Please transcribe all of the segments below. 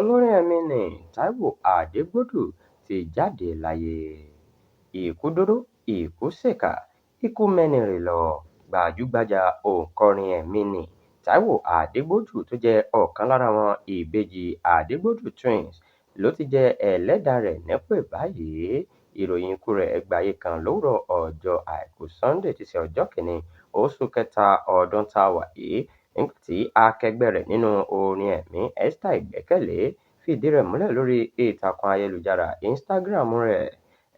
Olórin ẹ̀mí nni Táíwò Adégbòdù ti jáde láyé. Ikú dóró, ikú ṣèkà, ikú mẹ́nire lọ. Gbajúgbajà òǹkọrin ẹ̀mí nni Táíwò Adégbòdù tó jẹ́ ọ̀kan lára àwọn ìbejì Adégbòdù twins ló ti jẹ́ ẹlẹ́dàá rẹ̀ nípè báyìí. Ìròyìn ikú rẹ̀ gbayé kan lówùúrọ̀ ọjọ́ Àìkú Sannde tí í ṣe ọjọ́ kìíní oṣù kẹta ọdún tá a wà yìí nígbà tí akẹgbẹ́ rẹ̀ nínú orin ẹ̀mí Esther Ìgbẹ́kẹ̀lé fìdí rẹ̀ múlẹ̀ lórí ìtàkùn ayélujára Instagram rẹ̀.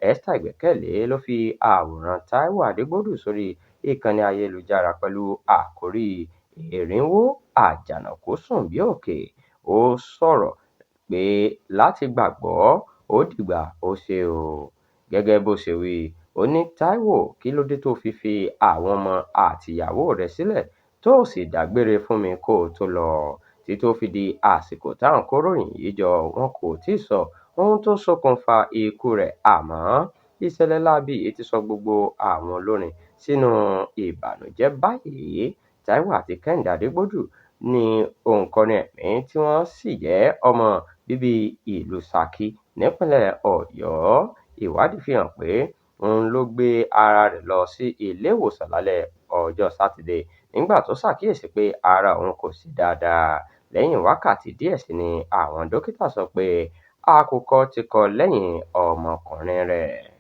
Esther Ìgbẹ́kẹ̀lé ló fi àwòrán Táíwò Adégbòdù sórí ìkànnì ayélujára pẹ̀lú àkórí "Èrìnwó Àjànàkú sùn bí òkè". Ó sọ̀rọ̀ pé láti gbàgbọ́ ó dìgbà ó ṣe o. Gẹ́gẹ́ bó ṣe wí, ó ní Táíwò, kí ló dé tó fi fi àwọn ọmọ àtìyàwó rẹ̀ sílẹ̀ tó ò sì dágbére fún mi kó o tó lọ? Títí tó fi di àsìkò tá à ń kóròyìn yìí jọ, wọn kò tí ì sọ ohun tó ṣokùnfà ikú rẹ̀, àmọ́ ìṣẹ̀lẹ̀ láabi yìí ti sọ gbogbo àwọn olórin sínú ìbànújẹ́ báyìí. Táíwò àti Kẹ́hìndé Adégbòdù ní òǹkọrin ẹ̀mí tí wọ́n sì jẹ́ ọmọ bíbí ìlú Ṣakí nípínlẹ̀ Ọ̀yọ́. Ìwádìí fi hàn pé òun ló gbé ara rẹ̀ lọ sí ilé ìwòsàn lálẹ́ ọjọ́ Sátidé nígbà tó ṣàkíyèsí pé ara òun kò ṣe dáadáa. Lẹ́yìn wákàtí díẹ̀ sí ni àwọn dókítà sọ pé àkùkọ ti kọ lẹ́yìn ọmọkùnrin rẹ̀.